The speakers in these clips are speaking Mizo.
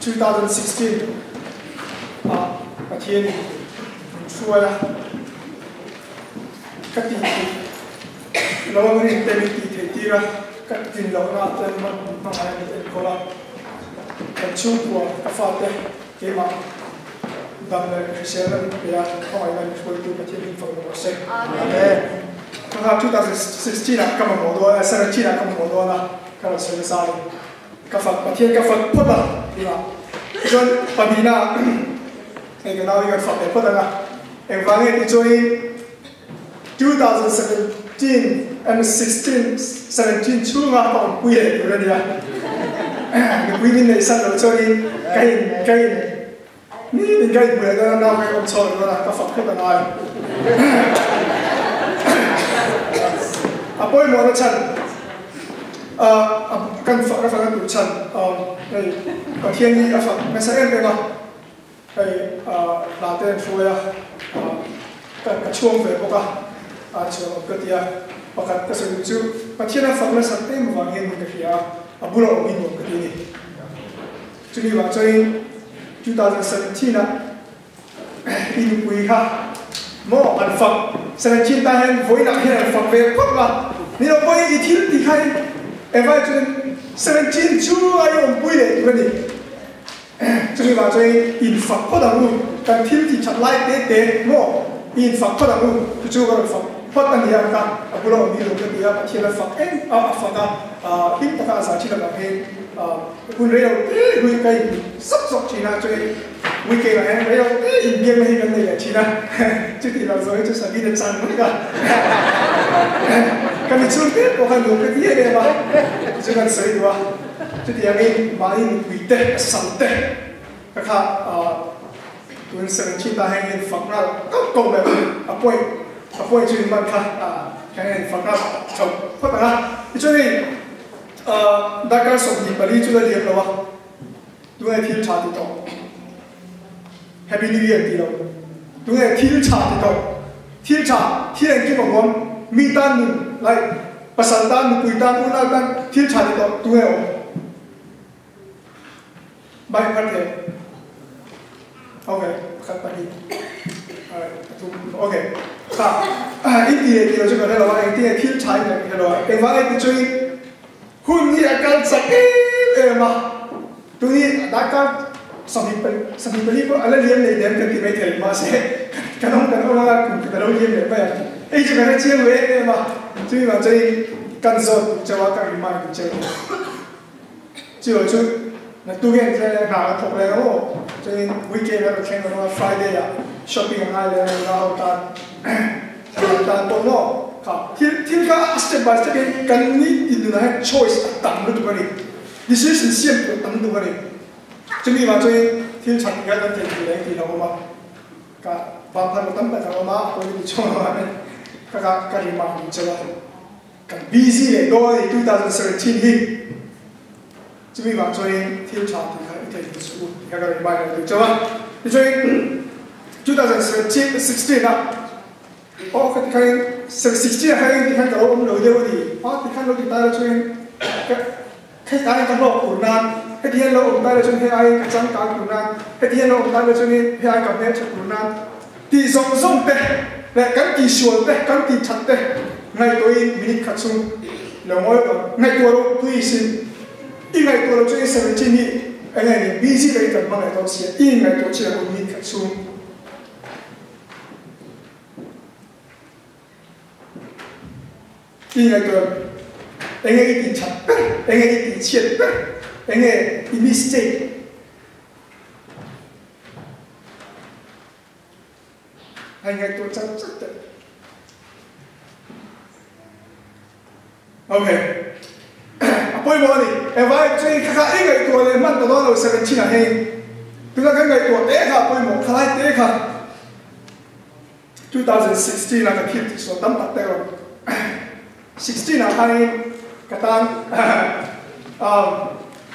2016 ah Pathian in min hruai a, ka tih theih lo ang rin te min tih theih tir a, ka tlin lohna ah chuan min hmangaih a min enkawl a, kan chhungkua ka fate keimah dam leh hriselna min pe a, hmangaihna min hruaitu Pathian hlim fak rawh se. Amen. Kha 2016 ah ka mamawh dawn a, 17 ah ka mamawh dawn a, ka rawn sawi nasa a ni. Ka fak Pathian ka fak phawt a tunah chuan pahnihna hei ka nau hi kan fak leh phawt ang a engvang nge tih chuanin 2017 and 16 17 chhunga ka awmpui leh tur a nia nupui min neih san loh chuanin ka in ka in ni min ka inhmu leh dawn a nau ka in awm chho leh dawn a ka fak phawt a ngai a pawimawhna chhan kan fak a fakna tur chhan hei Pathian hi a fak nasa em em a hei hla te an hruai a ka chhuang ve bawk a a chhuang awm ka ti a pakhat ka sawi duh chu Pathian a fak nasat em vang hian ka hria a a bula awm hi nuam ka ti a ni. Chumi vang chuanin 2017 ah i nupui kha maw an fak 17 tan hian vawiinah hian an fak ve phawt a, ni lo pawhin i thil tih kha hi Eva chuan 17 chu a i awmpui leh tur a ni. Chumi vang chuanin infak phawt ang u, kan thil tih that lai te te maw i infak phawt ang u, chu chu ka rawn fak phawt a ni a, ka a bula awm hi lo ka ti a, Pathian a fak em a, a fak a, hlim taka a zai thin avang hian Hun rei lo te hui ka in zawk zawk thin a, chuan weekend ah hian rei lo te inbiakna hi kan nei leh thin a, chuti lo zawh hi chu Sabina chan vek a, ka mi chhung te pawh kha nuam ka ti em em a, chu kan sawi duh a, chuti angin mahni nupui te pasal te ka kha tun 17 ah hian in fak nghal kauh kauh mai a point a point chu in man kha kan in fak nghal chho phawt ang a, tichuan hei. Darkar 24 chu la liam lo a, tunge thil tha ti tawh? Happy New Year ti lo. Tunge thil tha ti tawh? Thil tha, thil engkim a huam, mi tan nun, like pasal tan, nupui tan, unau tan thil tha ti tawh tunge awm? Bike phar thei. Ok, pakhat pahnih. Alright, pathum, ok. Kha, in ti leh ti lo chu ka hre lo a, engtin nge thil tha in ka hre lo a. Engvang nge ti chuin hun hi a kal chak em em a. Tuni darkar 24 pawh a la liam leh nem kan ti mai thei, mahse kan awm kan awm anga kum khat a lo liam leh mai a. Hei chu ka hre chiang ve em em a, chumi vang chuan kan zawt duh chauh a, ka remind duh chauh a ni. Chu chu naktuk hian thil hna ka thawk leh ang aw, chuanin weekend a rawn thleng ang a, Friday ah shopping a ngai leh ang nula ho tan thlalak tan pawh maw kha thil thil kha a step by step in kan ni tin nunah hian choice a tam lutuk a ni, decision siam tur a tam lutuk a ni, chumi vang chuanin thil that hian kan thei tur leh tih lo awm a, ka van phan lo tam tak a awm a, a pawi lutuk chhawng lo a ni, ka ka remind duh chauh a. Kan busy leh dawn a ni 2017 hi. Chumi vang chuanin thil tha tih kha i thei suh u tih kha ka remind lo duh chauh a. Tichuanin 2016 ah aw ka ti khanin 16 ah khanin tikhan ka lo awm lo deuh a ni a tikhan lo ti ta lo chuanin ka hei aiin ka hlawk tur nan heti hian lo awm ta lo chuan hei aiin ka changkang tur nan heti hian lo awm ta lo chuanin hei aiin ka hmeltha tur nan Tih zawng zawng te leh kan tihsual te, kan tihthat te ngaihtuahin minute khat chhung lo ngawi rawh. Ngaihtuah rawh please in. I ngaihtuah loh chuan i 17 hi eng nge ni busy takin kan hmangaih dawn sia, i inngaihtuah chiah ang u minute khat chhung. I ngaihtuah eng nge i tihthat ber, eng nge i tihchhiat ber, eng nge i mistake. Hei ngaihtuah chak chak teh. Ok. A pawimawh a ni. Evai chu kha kha i ngaihtuah leh hman ta dawn lo 17 ah hei. Tuna kan ngaihtuah te kha a pawimawh khalai te kha. 2016 ah ka thil tih sual tam tak te rawn 16 ah khanin ka tan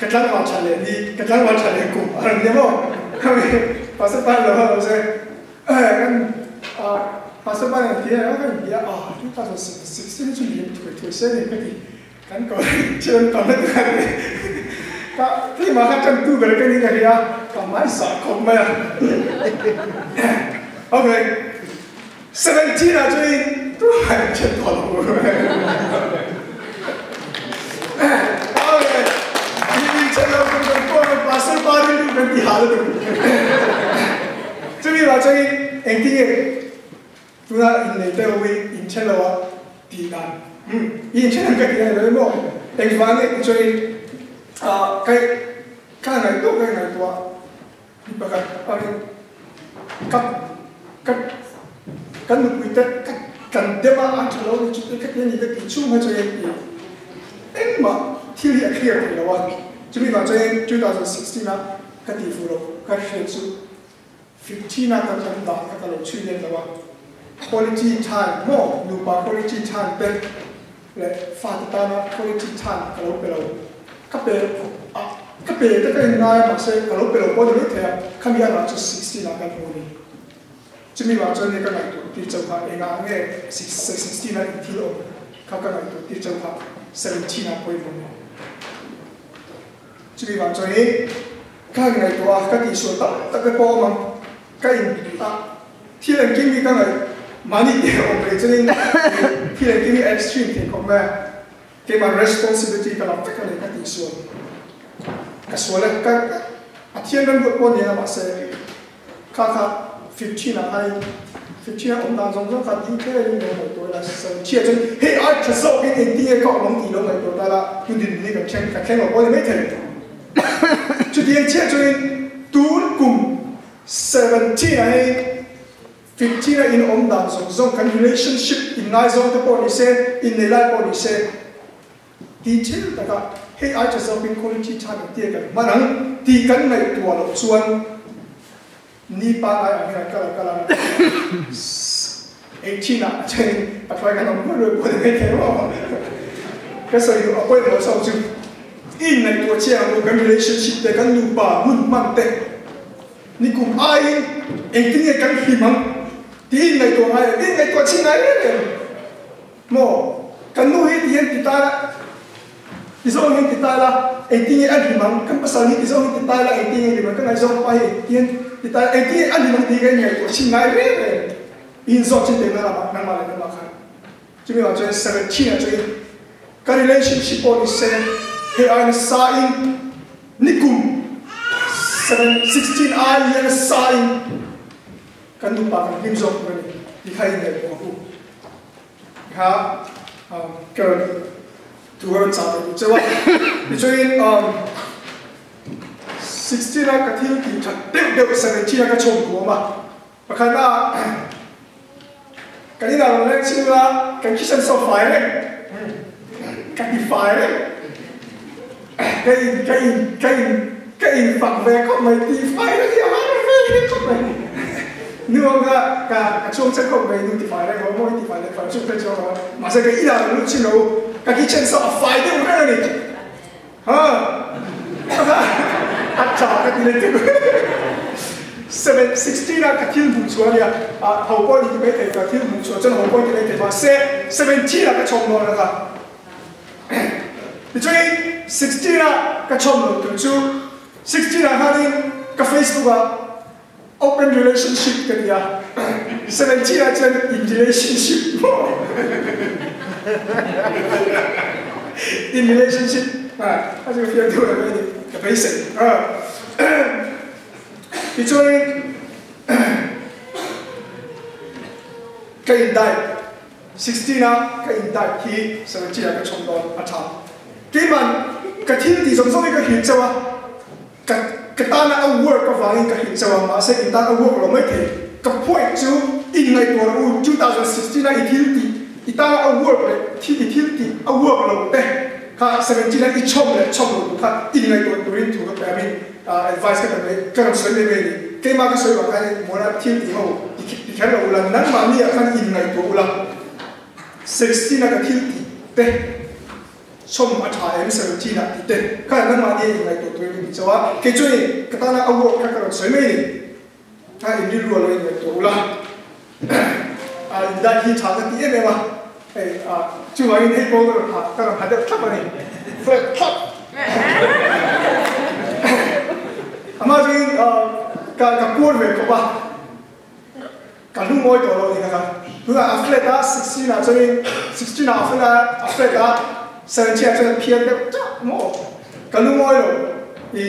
ka tlangval tha leh ni ka tlangval tha leh kum a rawn ni maw khami pastor pan lo lo se kan pastor pan an ti a kan ti a 2016 chu liam thuai thuai se ni ka ti kan ko chian tam na tu Ka keimah kha ṭantu ber ka nih ka hria, ka hmaisa khawp mai a. Ok, 17 ah chuan tumah in ṭhen tawh lo. Ok, in ṭhen lo kum kan pawh kan pastor pa rilru kan ti hah lutuk. Chumi vang chuan engtin nge Tuna innei te ho hi inthen lo a tih dan umm i inthen ang ka ti a ni lo emaw engvang nge ti chuanin ah ka ka ngaihtuah ka ngaihtuah mi pakhat angin ka ka kan nupui te ka kan dem a an tha lo ni chu te ka ti a ni ka tih chhung kha chuanin i engmah thil hi a clear thei lo a chumi vang chuanin 2016 a ka tih fuh loh ka hriat chu Fifteen a kan awm dan kha ka lo chhui let lo a, quality time maw nupa quality time te leh fate tana quality time ka lo pe lo, ka pe a ka pe te ka in ngai a mahse ka lo pe lo pawh ni mai thei a, khami a rah chu 16 ah kan hmu a ni. Chumi vang chuan nge ka ngaihtuah tir chauh kha engah nge 16 a in thil awm kha ka ngaihtuah tir chauh kha 17 ah pawimawh ni. Chumi vang chuanin ka han ngaihtuah a, ka tihsual tam tak te pawh a awm ang. Ka in a, thil engkim hi ka ngaih mahni te a awm rih chuanin thil engkim hi a extreme thei khawp mai a, keimah responsibility ka lak vek a ni ka tihsual. Ka sual e, ka a thian remruat pawh nia mahse Kha kha 15 ah khanin 15 a awm dan zawng zawng kha detail in lo ngaihtuah ila 17 ah chuan hei ai tha zawk in engtin nge ka awm ang tih lo ngaihtuah ta la tun din hi kan thleng ka thleng lo pawh a ni maithei. Chutiang chiah chuanin tun kum 17 ah hian 15 a in awm dan zawng zawng kan relationship inngaizawng te pawh ni se innei lai pawh ni se Ti thil takah hei ai tha zawkin quality tha kan tia kan hman ang tih kan ngaihtuah loh chuan ni pangngai ang hian kal a kal ang 18 ah a then pathlai kan awm ruai ruai pawh ni mai thei maw ka sawi duh a pawimawh chauh chu i ngaihtuah chiang ang u kan relationship te kan nupa hun hman te nikum aiin engtin nge kan hlim ang tih i ngaihtuah ngai em i ngaihtuah chhin ngai reng em. Maw? Kan nu hi tihian ti ta la, ti zawng hian ti ta la, engtin nge a hlim ang? Kan pasal hi ti zawng hian ti ta la, engtin nge a hlim ang? Ka ngaihzawng pa hi tihian ti ta la, engtin nge a hlim ang tih hi ka inngaihtuah chhin ngai reng reng. I inzawt chin teh nana nangmah leh nangmah khan. Chumi vang chuan 17 ah chuan ka relationship pawh ni se, hei ai nasa in nikum 16 ai hian nasa in kan nupa kan hlim zawk tur a ni tih kha inngaihtuah ang u. Kha ka rawn thu ka rawn chah leh duh cheu a. Tichuanin 16 a ka thil tih that deuh deuh 17 a ka chhawm kuam a. Pakhat a kan inah rawn leng chhung a kan kitchen saw fai reng ka ti fai reng ka in ka in ka in ka in fak ve khawp mai ti fai reng hi a har ve khawp mai. Nu ang kha ka ka chhuak chak khawp mai nu ti fai reng ho maw i ti fai leh fai chuk te chuang lo a mahse ka inah rawn lut chin lo ka kitchen saw a fai deuh reng a ni ha a tha ka ti leh tuk 7:16 a ka thil hmuh chhuah a nia a ho pawh ni ti mai thei ka thil hmuh chhuah chuan ho pawh ni ti mai thei mahse 17 ah ka chhawm dawn a kha tichuan 16 ah ka chhawm loh tur chu 16 ah khanin ka facebook ah Open relationship ka ti a, 17 ah chuan in relationship maw? In relationship a chu fiam deuh lo mai ni ka beisei a. Tichuanin ka in diet 16 ah ka in diet hi 17 ah ka chhawm dawn a tha. Keiman ka thil tih zawng zawng hi ka hrilh chauh a. Ka ka tana a work avangin ka hrilh chauh a, mahse i tan a work lo mai thei. Ka point chu inngaihtuah rawh u, 2016 a i thil tih, i tana a work leh thil i thil tih a work lo te kha 17 a i chhawm leh chhawm lo tur kha inngaihtuah turin thu ka pe a, min advice ka pe mai, ka rawn sawi mai mai a ni. Keimah ka sawi vang khan Mona thil tih ho ti kher lo ula, nangmahni ah khan inngaihtuah ula, 16 a ka thil tih te. Sawm a tha em 17 ah tih te kha nangmah nia in ngaihtuah tur in ti chauh a, kei chuan in ka tana a work kha ka rawn sawi mai a ni. Kha in rilru a lo in ngaihtuah ula a in dan hi tha ka ti em em a, hei a chuvangin hei pawh ka rawn ha ka rawn ha deuh thlap a ni, flat thlap. Ka ka puar ve khawp a, ka lungawi tawh lo a ni kha kha. Tunah a flat a, 16 ah chuanin 16 ah a flat a, a flat a, 17 ah chuan a phiar deuh chauh maw? Ka lungawi lo. I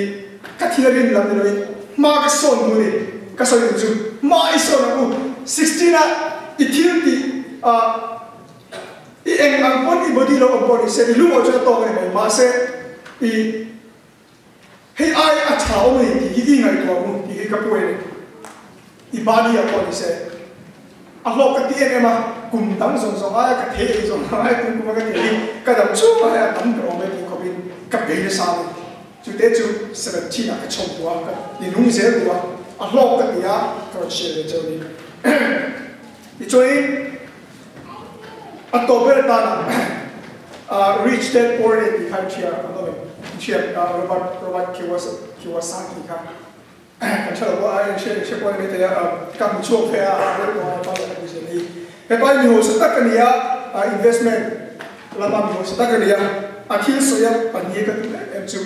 ka thil a rin lam ni loin hma ka sawn duh a ni. Ka sawi duh chu hma i sawn ang u. 16 ah i thil tih ah i eng ang pawn i body lo awm pawh ni se i lungawi chuan a tawk a ni mai. Mahse i. Hei ai a tha awm a ni tih hi i ngaihtuah ang u tih hi ka pawi a ni. I body ah pawh ni se. A hlawk ka ti em em a, kum dang zawng zawng aia ka thei ei zawng zawng aia tum kuma ka thei hi ka dam chhung aia a tam ber awm e tih khawpin ka bei nasa a ni. Chute chu 17 ah ka chhawm duh a, ka ti nung zel duh a, a hlawk ka ti a, ka rawn share ve cheu a ni. Tichuanin a tawp ber atana Rich Dad Poor Dad tih kha i hria an awm em? I hria Robert Robert Kiyosaki kha kan hre lo pawh a, in hria in hria pawh a ni maithei a, ka hmu chhuak ve a, a rel pawh a pa leh ka zel hi. Hepa hi mi hausa tak a ni a, investment lama mi hausa tak a ni a, a thil sawi a pahnih ka duh em em chu.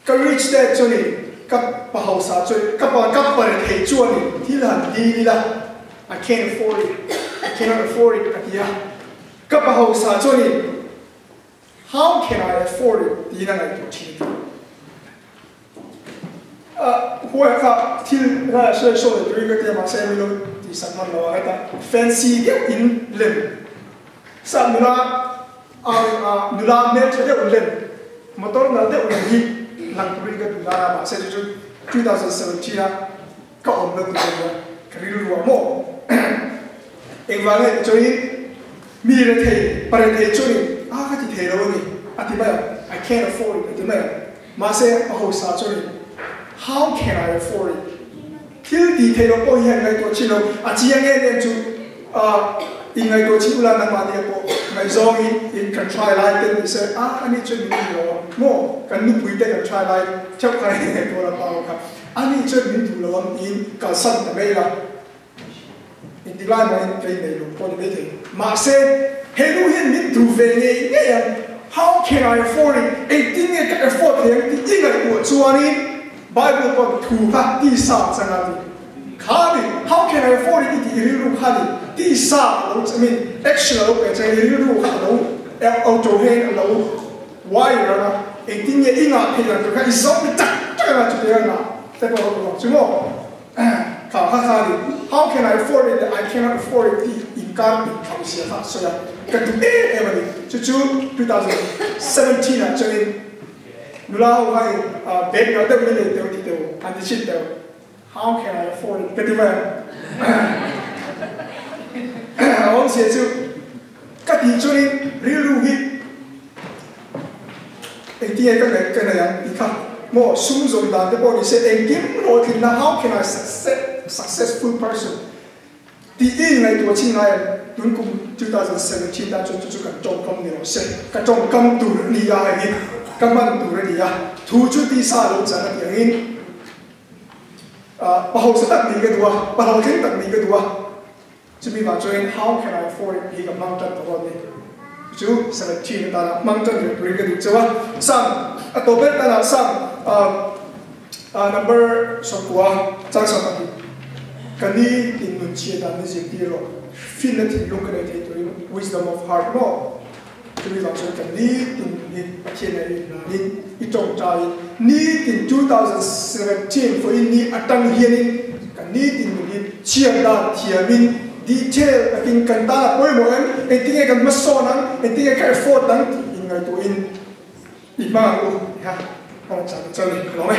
Ka rich dad chu ni, ka pa hausa chu, ka pa ka pa rethei chu a ni, thil han dil ila, I can't afford it, I cannot afford it a ti a, ka pa hausa chu ni, how can I afford it tiin a ngaihtuah thin a ti. A huai kha thil ra hre hraw leh turin ka ti a, mahse mi lo tihsak hman lo a, heta fancy deuh in lem sa nula a nula hmeltha deuh lem motor nalh deuh lem hi lang turin ka duh dan a, mahse chu chu 2017 a ka awmna tur a nia, ka rilru ah maw engvang nge tichuanin mi rethei parethei chuanin a ka ti thei lo a ni a ti mai ang, I can't afford it a ti mai ang. Mahse, a hausa chuanin, How can I afford it? Thil tih theih loh pawh hi han ngaihtuah chin lo. A chiang em em chu, in ngaihtuah chin ula nangmahni ah pawh ngaihzawngin in kan try lai te ni se, a ani chuan min duh lo ang maw? Kan nupui te kan try lai theuh khan in ngaihtuah la pau kha, ani chuan min duh lo ang tiin kalsan ta mai la. Engtik lai mahin ka innei lo pawh ni maithei. Mahse, he nu hian min duh ve ngei ngei ang. How can I afford it? Engtin nge ka afford thei ang tih i ngaihtuah chuanin Bible pawn thu kha tisa chang a ti. Kha ni, how can I afford it i tih i rilru kha ni tisa a lo, I mean action a lo pe chang i rilru kha a lo auto hian a lo wire ang a, engtin nge i ngah theih ang tur kha i zawm ni tak tak ang a chutiang a ngah te pawh a lo awm ang chu maw. Kha kha kha ni, how can I afford it leh I cannot afford it tih inkar dik thlauh zia kha a sawi a, ka duh em em a ni. Chu chu 2017 ah chuanin nula ho kha in bag nalh deuh min nei teuh ti teuh an ti chhin teuh, how can I afford it ka ti mai a. A awmzia chu ka tih chuanin rilru hi Engtinge ka ngaih ka nei ang tih kha maw sum zawn dan te pawh ni se engkim hlawhtlinna how can I success successful person tih i ngaihtuah chin ngai em tun kum 2017 tan chuan chu chu kan tawngkam ni rawh se ka tawngkam tur a ni a hei hi ka hman tur a ni a thu chu tisa lo chan a tih angin ah pa hausa tak nih ka duh a pa hlawhtling tak nih ka duh a. Chumi vang chuanin how can I afford it hi ka hmang tan ta dawn ni. Chu 17 atana hmang tan ve turin ka duh cheu a. Sam, a tawp ber tanah Sam number 90 chang 20. Ka ni tin nun chhia dan ni zirtir rawh. Finna thinlung ka nei thei turin wisdom of heart maw? Chumi vang chuan ka ni tin hi Pathian a inhlanin i tawngtaiin ni tin 2017 vawiin ni atang hianin ka ni tin nun hi chhiar dan thiamin detail takin kan tan a pawimawh em, engtinge kan hmasawn ang, engtinge ka effort ang tih inngaihtuahin i hmang ang u tih kha ka rawn chah ta chauh a ni. Ka lawm e.